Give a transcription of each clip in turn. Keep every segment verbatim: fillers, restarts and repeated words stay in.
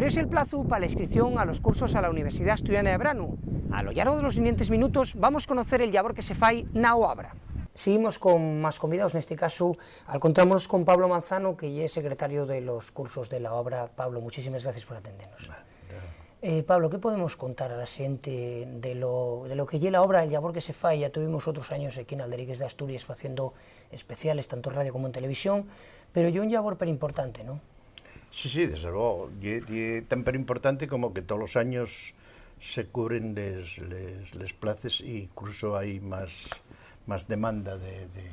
Es el plazu pa la inscripción a los cursos a la Universidá Asturiana de Branu. A lo llargo de los siguientes minutos vamos conocer el llabor que se fai na OABRA. Seguimos con más convidaos, nesti casu alcontrámonos con Pablo Manzano, que ye secretario de los cursos de la OABRA. Pablo, muchísimes gracies por atendenos. Eh, Pablo, ¿qué podemos contar a la xente de lo, de lo que ye la OABRA, el llabor que se fai? Ya tuvimos otros años aquí en Alderígues de Asturias faciendo especiales, tanto en radio como en televisión, pero ye un llabor perimportante, ¿no? Sí, sí, desde luego. Ye, ye tan perimportante como que tolos años se cubren les, les, les places e incluso hai más, más demanda de, de,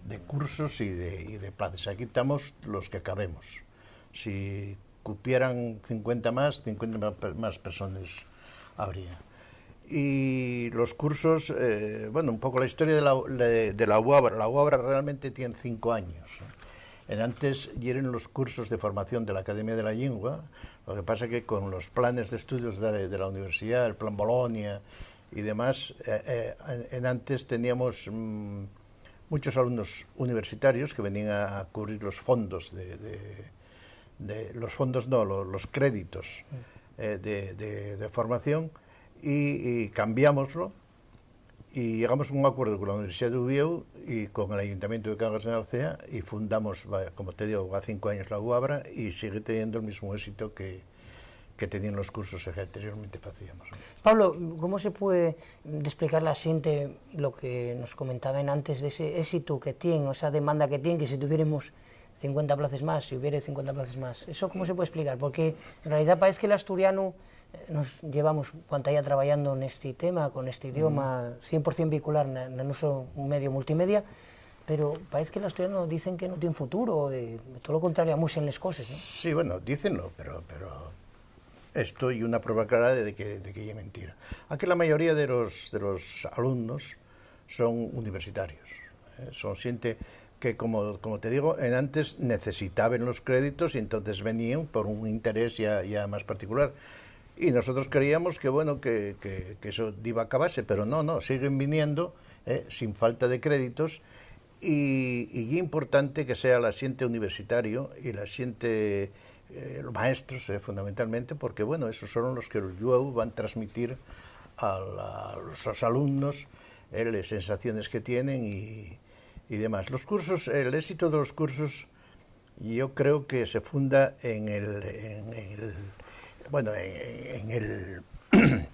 de cursos y de, y de places. Aquí tamos los que cabemos. Si cupieran cincuenta más, cincuenta más per-, más personas habría. Y los cursos, eh, bueno, un poco la historia de la, de, de la UABRA. La UABRA realmente tiene cinco años, ¿eh? En antes yeren los cursos de formación de la Academia de la Llingua, lo que pasa que con los planes de estudios de, de la universidad, el Plan Bolonia y demás, eh, eh, en, en antes teníamos, mm, muchos alumnos universitarios que venían a, a cubrir los fondos de, de, de, los fondos no, lo-, los créditos, eh, de, de, de formación y, y cambiámoslo y llegamos a un acuerdo con la Universidad de Uvieu y con el Ayuntamiento de Cangas de Narcea y fundamos, va, como te digo, va cinco años la UABRA y sigue teniendo el mismo éxito que, que tenían los cursos que anteriormente facíamos. Pablo, ¿cómo se puede explicar a la xente lo que nos comentaban antes de ese éxito que tiene, o esa demanda que tiene, que si tuviéramos cincuenta places más, si hubiera cincuenta places más? ¿Eso cómo se puede explicar? Porque en realidad parece que el asturiano, eh, nos llevamos cuánta ya trabajando en este tema, con este idioma cien por cien vehicular en, en nuestro medio multimedia, pero parece que el asturiano dicen que no tiene futuro, eh, todo lo contrario, amusen las cosas, ¿no? Sí, bueno, dícenlo, pero, pero esto es una prueba clara de que, de que es mentira. Aquí la mayoría de los, de los alumnos son universitarios, eh, son gente que, como, como te digo, en antes necesitaban los créditos y entonces venían por un interés ya, ya más particular. Y nosotros creíamos que, bueno, que, que, que eso iba a acabarse, pero no, no, siguen viniendo, eh, sin falta de créditos. Y, y ye importante que sea la xente universitario y la xente, eh, los maestros, eh, fundamentalmente, porque, bueno, esos son los que llueu van transmitir a la, a los, a los alumnos, eh, les sensaciones que tienen y, y demás. Los cursos, el éxito de los cursos, yo creo que se funda en el, en el, bueno, en, en el, en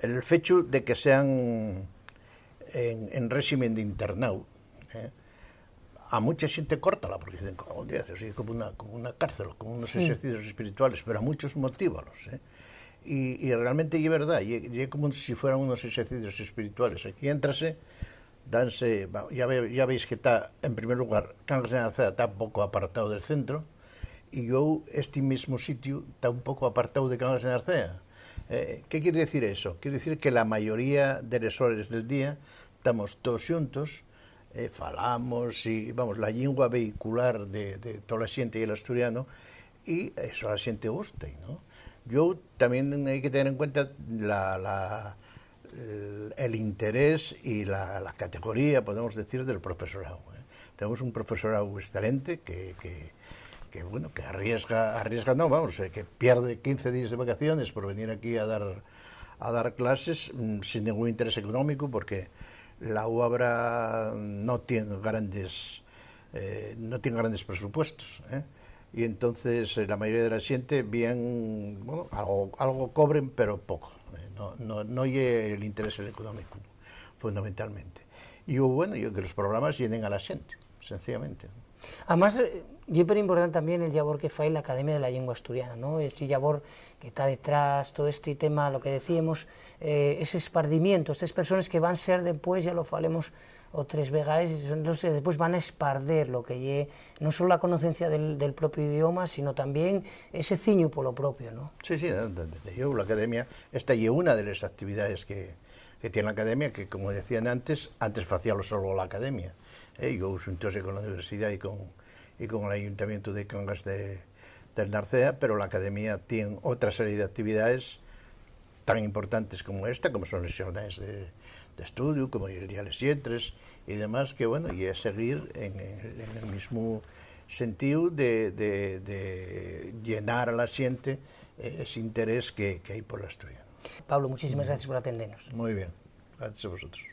el fechu de que sean en, en réximen de internau, eh. A mucha xente córtala, porque dicen, "Como un día, es como una, como una cárcel, como unos ejercicios espirituales", pero a muchos motívalos, eh. Y, y realmente ye verdad, ye, ye como si fueran unos ejercicios espirituales. Aquí éntrase, danse, va, ya ve-, ya veis que ta, en primer lugar, Cangas de Narcea ta poco apartao del centro, y yo, esti mismo sitiu ta un poco apartao de Cangas de Narcea. Eh, ¿qué quiere decir eso? Quiere decir que la mayoría de les hores del día tamos todos xuntos, eh, falamos y, vamos, la llingua vehicular de, de tola xente ye l'asturiano, y eso a la xente gusta, ¿no? Yo también hay que tener en cuenta la, la, el, el interés y la, la categoría, podemos decir, del profesorado, ¿eh? Tenemos un profesorado excelente que, que, que, bueno, que arriesga, arriesga no, vamos, eh, que pierde quince días de vacaciones por venir aquí a dar, a dar clases, mm, sin ningún interés económico, porque la UABRA no tiene grandes, eh, no tiene grandes presupuestos, ¿eh? Y entonces, eh, la mayoría de la xente, bien, bueno, algo, algo cobren, pero poco, eh, no, no, no ye el interés económico, fundamentalmente. Y yo, bueno, yo que los programas llenen a la xente, sencillamente. Además, eh, ye perimportante también el llabor que fai la Academia de la Llingua Asturiana, ¿no? Ese llabor que ta detrás, todo este tema, lo que decíamos, eh, ese espardimiento, estes personas que van ser después, ya lo falemos otres vegaes, entonces después van a esparder lo que ye, no solo la conocencia del, del propio idioma, sino también ese ciñu polo propio, ¿no? Sí, sí, de, de, de, yo, la academia, esta ye una de las actividades que, que tiene la academia, que, como decían antes, antes facíalo solo la academia, eh, yo xuntóse con la universidad y con, y con el Ayuntamiento de Cangas de, del Narcea, pero la academia tiene otra serie de actividades tan importantes como esta, como son les xornaes de, de estudiu, como el Día les Lletres y demás, que, bueno, y es seguir en, en, en el mismo, Sentíu de, de, de llenar a la xente, eh, ese interés que, que hai pol asturianu. Pablo, muchísimas gracias por atendenos. Muy bien, gracias a vosotros.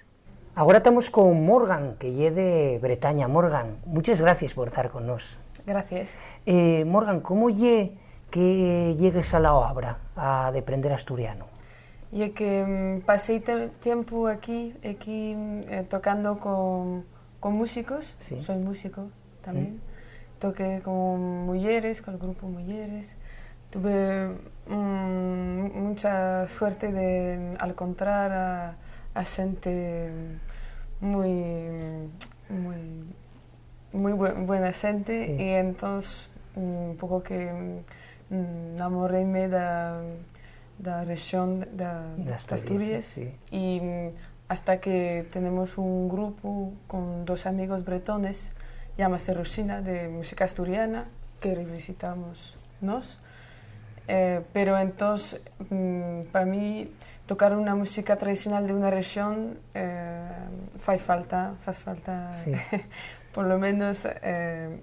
Agora tamos con Morgan, que ye de Bretaña. Morgan, muchas gracias por tar con nós. Gracias. Eh, Morgan, ¿cómo ye que llegues a la obra, a deprender asturiano? Ye que, mm, paséi te-, tiempu aquí, aquí, mm, eh, tocando con, con músicos. Sí. Soy músico también. Mm. Toqué con muyeres, col grupu Muyeres. Tuve, mm, mucha suerte de alcontrar a, a xente mui, mui, mui buen-, buena xente. Sí. Y entós, mm, un poco que, mm, namoréime da, da rexión da, D'Asturias, d'Asturias. Sí. Y, mm, hasta que tenemos un grupu con dos amigos bretones, llámase Rosina, de música asturiana, que revisitamos nós. Eh, pero entós, mm, pa mí, tocar una música tradicional de una rexión, eh, fai falta, fai falta, sí, por lo menos, eh,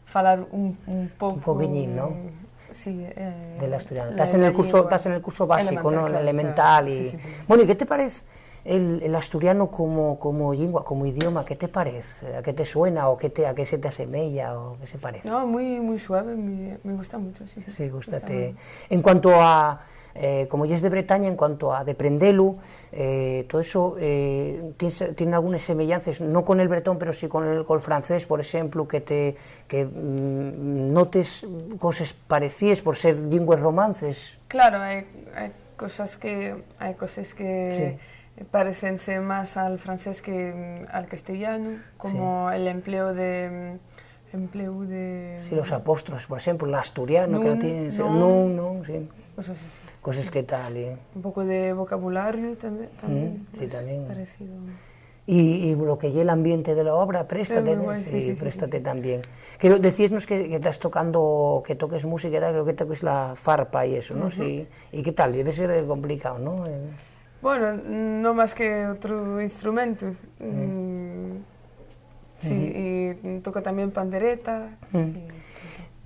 falar un, un poco, un poquiñín, ¿no? Sí, eh, del asturiano. Estás en el curso, estás en el curso básico, ¿no? Elemental, claro. Elemental y, sí, sí, sí. Bueno, ¿y qué te parece el, el asturiano como, como lengua, como idioma? ¿Qué te parece? ¿A qué te suena o qué te, a qué se te asemeya o qué se parece? No, muy, muy suave, muy, me gusta mucho, sí, sí. Sí, gústate. Gusta mucho. En cuanto a, eh, como yes de Bretaña, en cuanto a deprendelu, eh, todo eso, eh, tien, tien algunes semeyances, no con el bretón, pero sí con el, col francés, por exemplu, que te, que, mm, notes coses parecíes por ser llingües romances. Claro, hai, hai cosas que, hai coses que, sí, parécense más al francés que, mm, al castellanu, como, sí, el empleo de, mm, empleu de... Sí, los apóstrofes, por exemplu, l'asturiano, que nun, no tienen, non, non, non, sí. Coses así. Coses que tal, y... Un poco de vocabulario también, también, mm, sí, más también. Parecido. Y, y lo que ye l'ambiente de la obra, préstate, eh, sí, sí, sí, préstate, sí, sí, también. Creo, decíesnos que, que estás tocando, que toques música y tal, creo que toques la farpa y eso, ¿no? Ujú. Sí. ¿Y qué tal? Debe ser complicado, ¿no? Eh. Bueno, no más que otro instrumento. Mm. Mm, sí, ujú, y toco también pandereta, mm, y...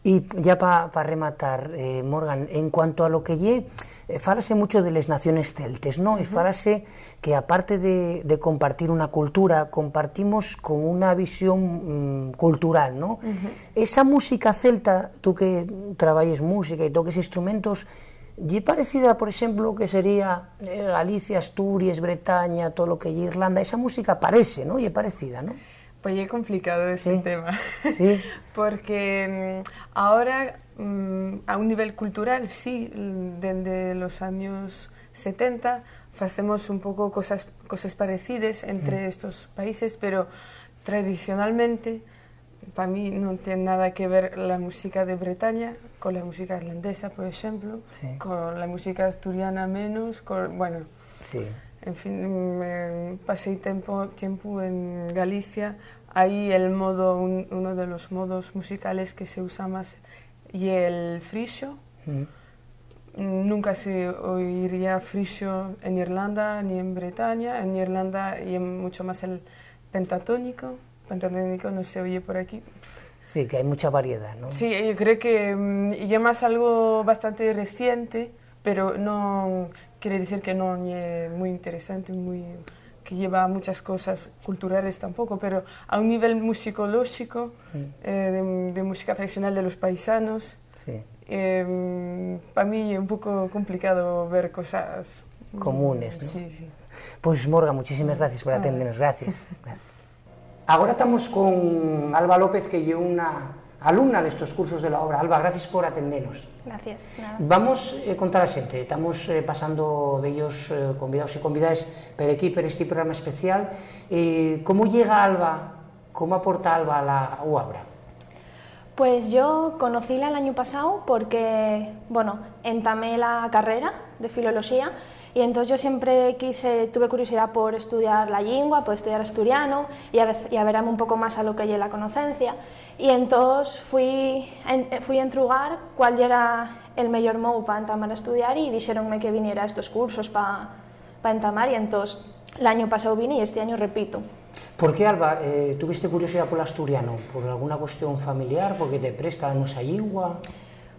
Y ya pa, pa rematar, eh, Morgan, en cuanto a lo que ye, eh, fálase mucho de les naciones celtes, ¿no? Y, ujú, fálase que aparte de, de compartir una cultura, compartimos con una visión, mm, cultural, ¿no? Ujú. Esa música celta, tú que trabayes música y toques instrumentos, ¿ye parecida, por exemplu, que sería, eh, Galicia, Asturies, Bretaña, todo lo que ye Irlanda? Esa música parece, ¿no? ¿Ye parecida, no? Pues ye complicado ese tema. Sí. Sí. Porque, mm, ahora, mm, a un nivel cultural, sí, mm, dende los años setenta facemos un poco cosas, coses parecides entre, mm, estos países, pero tradicionalmente, pa mí non tien nada que ver la música de Bretaña con la música irlandesa, por exemplu, sí, con la música asturiana menos, con, bueno, sí, en fin, me, paséi tempo, tiempu en Galicia. Aí el modo, un, uno de los modos musicales que se usa más ye el frixo. Mm. Nunca se oiría frixo en Irlanda ni en Bretaña. En Irlanda ye mucho más el pentatónico. Pentatónico no se oye por aquí. Sí, que hay mucha variedad, ¿no? Sí, yo creo que, mm, y además algo bastante reciente, pero no quiere decir que no ye muy interesante, muy, que lleva muchas cosas culturales tampoco, pero a un nivel musicológico, mm, eh, de, de música tradicional de los paisanos, sí, em, pa mí ye un poco complicado ver cosas, mm, comunes, ¿no? Sí, sí. Pues, Morgan, muchísimas gracias por, nada, atendernos. Gracias. Gracias. Agora tamos con Alba López, que ye una alumna d'estos cursos de la obra. Alba, gracias por atendenos. Gracias, nada. Vamos, eh, contar a xente, tamos, eh, pasando dellos, eh, convidaos y convidaes per equí, per esti programa especial. Eh, ¿cómo llega Alba, cómo aporta Alba a la obra? Pues yo conocíla l'añu pasáu porque, bueno, entamé la carrera de filoloxía y entós yo siempre quise, tuve curiosidá por estudiar la llingua, por estudiar asturiano y a vez-, y averame un poco más a lo que ye la conocencia. Y entós fui a en-, fui a entrugar cuál yera el meyor mou pa entamar a estudiar y dixéronme que viniera a estos cursos pa, pa entamar, y entós l'añu pasáu vine y esti añu repito. ¿Por qué, Alba, eh, tuviste curiosidá pol asturiano? ¿Por alguna cuestión familiar? ¿Porque te presta la nuestra llingua?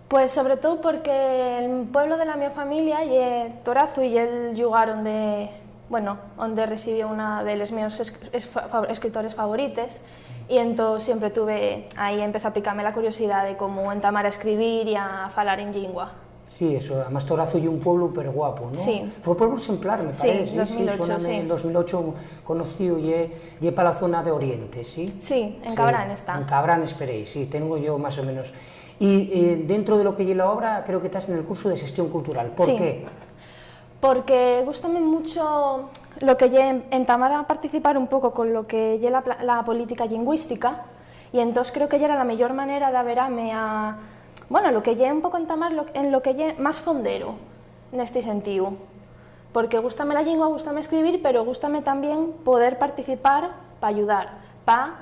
Pues sobre todo porque el pueblo de la mi familia ye Torazu y el llugar onde, bueno, onde residió una de les meus es- es- fa- escritores favorites, y entonces siempre tuve, ahí empezó a picarme la curiosidad de cómo entamar a escribir y a falar en llingua. Sí, eso, además Torazu ye un pueblo perguapo, ¿no? Sí. Fue pueblo exemplar, me Sí, parece. dos mil ocho, Suena sí. En dos mil ocho conocido, ye, ye pa la zona de Oriente, ¿sí? Sí, en Sí, Cabrán está. En Cabrán esperéis, sí, tengo yo más o menos. Y eh, dentro de lo que ye la obra, creo que estás en el curso de xestión cultural. ¿Por Sí. Qué? Porque gústame mucho lo que ye entamar a participar un poco con lo que ye la, pla- la política lingüística, y entonces creo que ya era la mejor manera de averame a, bueno, lo que ye un poco entamar lo- en lo que ye más fondero, nesti sentido. Porque gústame la lengua, gústame escribir, pero gústame también poder participar pa ayudar, pa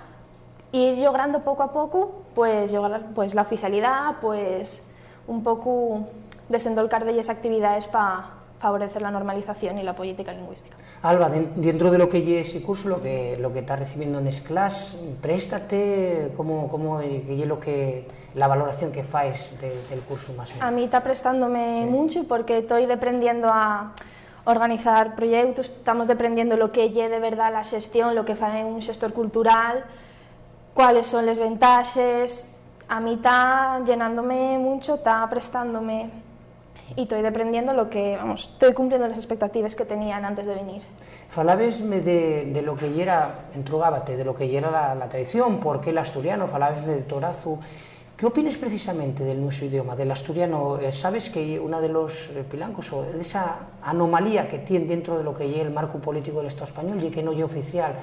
ir logrando poco a poco, pues, lograr, pues, la oficialidad, pues, un poco desendolcar delles actividades pa favorecer la normalización y la política lingüística. Alba, den- dentro de lo que ye ese curso, lo que, lo que estás recibiendo en esclas, préstate, ¿cómo, cómo eh, que ye lo que, la valoración que faes de- del curso más o menos? A mí está prestándome Sí. mucho porque estoy deprendiendo a organizar proyectos, estamos deprendiendo lo que ye de verdad la gestión, lo que fa un gestor cultural, cuáles son les ventaxes. A mí está llenándome mucho, está prestándome y estoy deprendiendo lo que, vamos, estoy cumpliendo las expectativas que tenían antes de venir. Falabesme de, de lo que yera, entrugábate, de lo que yera la, la tradición, por qué l'asturiano, falabesme de Torazu. ¿Qué opines precisamente del nuestro idioma, del asturiano? Eh, sabes que una de los eh, pilancos o de esa anomalía que tiene dentro de lo que ye el marco político del Estado español y que no ye oficial.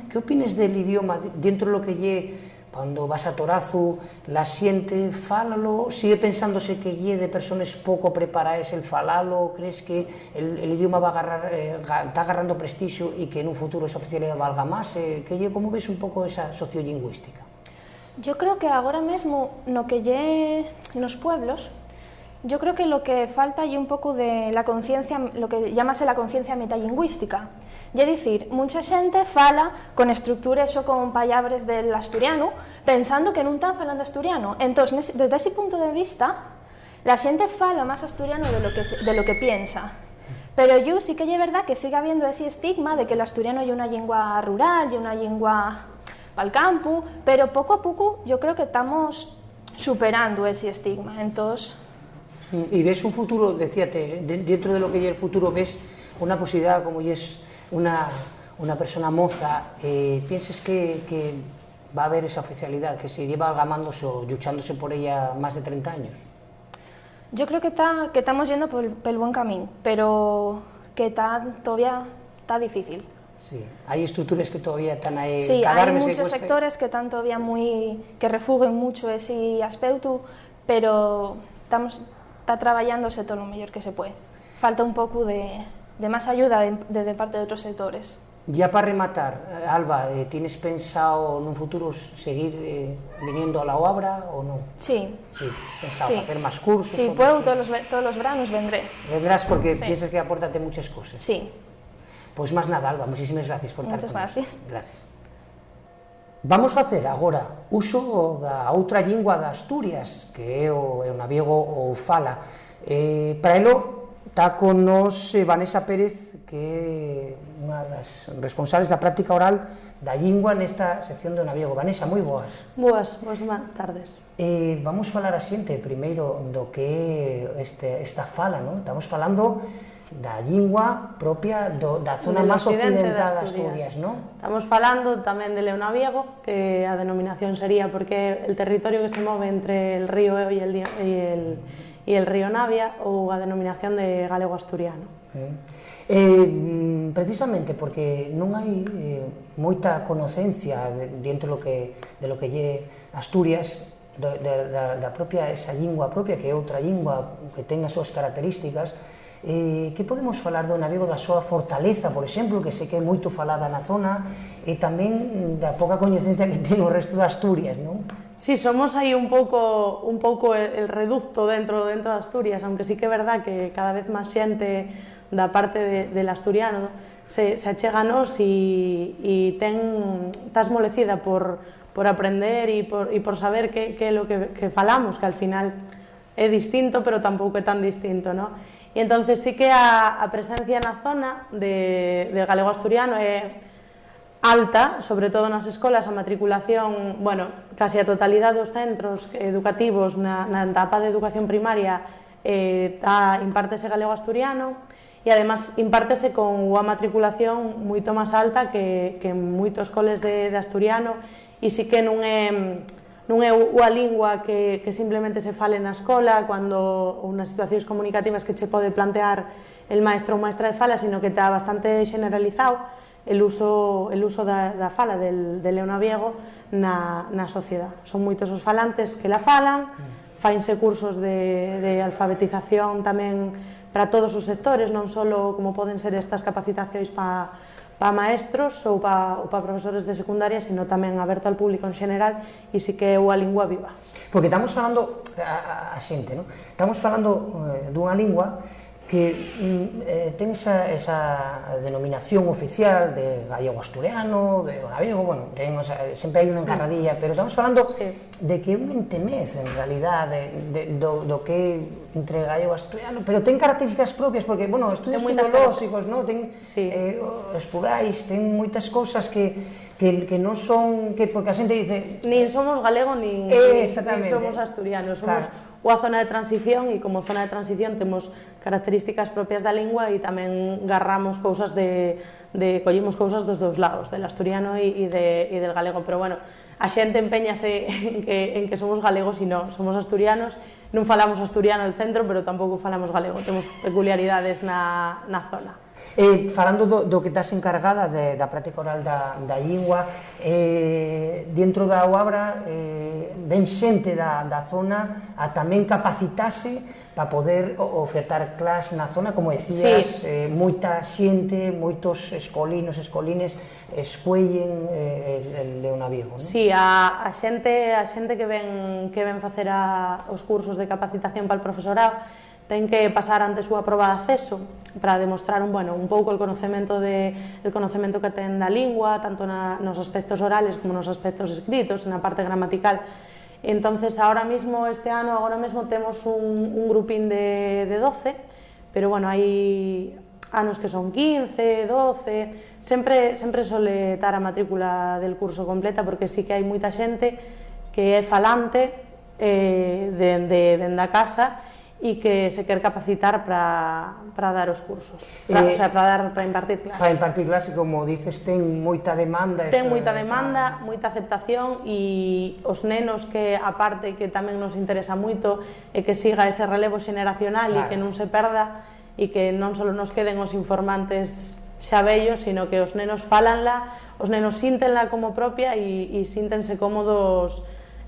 ¿Qué opines del idioma de- dentro de lo que ye cuando vas a Torazu, la xente fálalo, sigue pensándose que ye de personas poco preparaes el falalo? ¿Crees que el, el idioma va a agarrar, eh, ga- está agarrando prestigio y que en un futuro esa oficialidad valga más? Eh, ¿qué ye, cómo ves un poco esa sociolingüística? Yo creo que agora mesmo no que ye nos pueblos, yo creo que lo que falta ye un poco de la conciencia, lo que llámase la conciencia metalingüística. Ye dicir, mucha xente fala con estructures o con pallabres del asturianu pensando que nun tán falando asturiano. Entós, nes- desde ese punto de vista, la xente fala más asturiano de lo que, se- de lo que piensa. Pero yo sí que ye verdad que sigue habiendo ese estigma de que l'asturiano ye una llingua rural, ye una llingua pal campu, pero poco a poco yo creo que estamos superando ese estigma. Entós, Mm, ¿y ves un futuro, decíate, de- dentro de lo que ye el futuro, ves una posibilidad, como es una, una persona moza, eh, pienses que, que va a haber esa oficialidad, que se lleva algamándose o luchándose por ella más de treinta años? Yo creo que ta, que estamos yendo pel, pel buen camín, pero que ta, todavía ta difícil. Sí, hay estructuras que todavía están ahí. Sí, hay cadarmes, muchos cuesta. Sectores que están todavía muy, que refuguen mucho ese aspecto, pero estamos, está trabayándose todo lo mejor que se puede. Falta un poco de, de más ayuda de, de, de parte de otros sectores. Ya para rematar, eh, Alba, eh, ¿tienes pensado en un futuro s- seguir eh, viniendo a la obra o no? Sí. Sí, ¿has pensado Sí. hacer más cursos? Sí, o puedo, más todos los, ve- todos los veranos vendré. Vendrás porque Sí. Piensas que aportate muchas cosas. Sí. Pues más nada, Alba, muchísimas gracias por estar Muchas con gracias. Gracias. Vamos facer agora uso da outra llingua d'Asturias, que é o, é o naviego ou fala. Eh, para elo, ta con nos eh, Vanessa Pérez, que é unha das responsables da práctica oral da llingua nesta sección do naviego. Vanessa, moi boas. Boas, boas ma- tardes. Eh, vamos falar a xente primeiro do que é este, esta fala, non? Estamos falando da llingua propia do, da zona Del máis occidente de occidental de Asturias. Asturias, non? Estamos falando tamén de Leonaviego, que a denominación sería porque é el territorio que se move entre el río Eo y el, di- y el, y el río Navia, ou a denominación de galego-asturiano. Eh, mm, precisamente porque non hai eh, moita conocencia de, dentro lo que, de lo que lle Asturias, da, da, da, da propia, esa llingua propia, que é outra llingua que ten as súas características, eh, que podemos falar do naviego, da súa fortaleza, por exemplo, que sei que é moito falada na zona, e tamén da poca coñecencia que ten o resto de Asturias, non? Sí, somos aí un pouco, un pouco el, el reducto dentro, dentro de Asturias, aunque sí que é verdad que cada vez máis xente da parte de, del asturiano se, se achega a nós y, y ten, ta esmolecida por, por aprender y por, y por saber qué, qué é lo que, que falamos, que al final é distinto, pero tampouco é tan distinto, ¿no? Y entonces sí que a, a presencia na zona de, de galego-asturiano é alta, sobre todo nas escolas, a matriculación, bueno, casi a totalidade dos centros educativos na, na etapa de educación primaria, eh, ta, impártese galego-asturiano, y además impártese con ua matriculación muito más alta que, que en muitos coles de, de asturiano, y sí que nun é, nun é ua lingua que, que simplemente se fale na escola, cuando, ou nas situaciones comunicativas que che pode plantear el maestro ou maestra de fala, sino que ta bastante generalizao el uso, el uso da, da fala del, del leonaviego na, na sociedá. Son muitos os falantes que la falan, fainse cursos de, de alfabetización tamén para todos os sectores, non solo como poden ser estas capacitacións pa, pa maestros ou pa, ou pa profesores de secundaria, sino tamén aberto al público en xeneral, y sí que é ua lingua viva. Porque estamos falando a, a, a xente, ¿no? Estamos falando, eh, dunha lingua que, mm, eh, ten esa, esa denominación oficial de gallego-asturiano, de galego, bueno, ten, o sea, siempre hai una encarradilla, pero estamos falando Sí. de que é un entremez, en realidad, de, de, do, do que entre gallego-asturiano, pero ten características propias, porque, bueno, estudios Ten moitas filolóxicos, ¿no? Ten, Sí. eh, o-, os plurais, ten moitas cousas que, que, que non son, que, porque a xente dice Nin somos galego, nin, Eh, nin exactamente. somos asturianos, somos Claro. ua zona de transición, y como zona de transición temos características propias da lingua y tamén garramos cousas de, de, collimos cousas dos dous lados, del asturiano y, y de, y del galego. Pero bueno, a xente empeñase en que, en que somos galegos y no, somos asturianos, non falamos asturiano del centro, pero tampouco falamos galego, temos peculiaridades na, na zona. Eh, falando do, do que estás encargada de, da práctica oral da, da llingua, eh, dentro da obra, eh, ven xente da, da zona a tamén capacitase pa poder o-, ofertar clas na zona, como decías, Sí. eh, moita xente, moitos escolinos, escolines escuellen, eh, el, el leonaviego, ¿no? Sí, a, a xente, a xente que ven, que ven facer a, os cursos de capacitación pal profesorao ten que pasar antes ua proba d'acceso para demostrar un, bueno, un pouco el conocemento de, el conocemento que ten da lingua, tanto na, nos aspectos orales como nos aspectos escritos, na parte gramatical. Entonces, ahora mismo, este ano, agora mesmo temos un, un grupín de, de doce, pero, bueno, hai anos que son quince, doce, sempre, sempre sole tar a matrícula del curso completa, porque sí que hai moita xente que é falante, eh, dende, dende a casa y que se quer capacitar pra, pra dar os cursos, pra, Eh, o sea, pra dar, pra impartir clases. Para impartir clase, como dices, ten moita demanda. Ten esa, moita demanda, claro. Moita aceptación, y os nenos, que aparte que tamén nos interesa moito, é que siga ese relevo xeneracional y Claro. que non se perda, y que non solo nos queden os informantes xa vellos, sino que os nenos fálanla, os nenos síntenla como propia y, y síntense cómodos,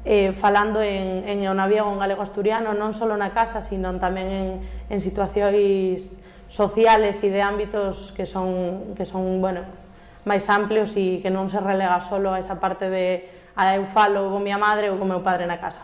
eh, falando en, en leonaviego, en galego-asturiano, non solo na casa, sino tamén en, en situaciones sociales y de ámbitos que son, que son, bueno, máis amplios y que non se relega solo a esa parte de, "Ah, eu falo con mi madre ou con meu padre na casa".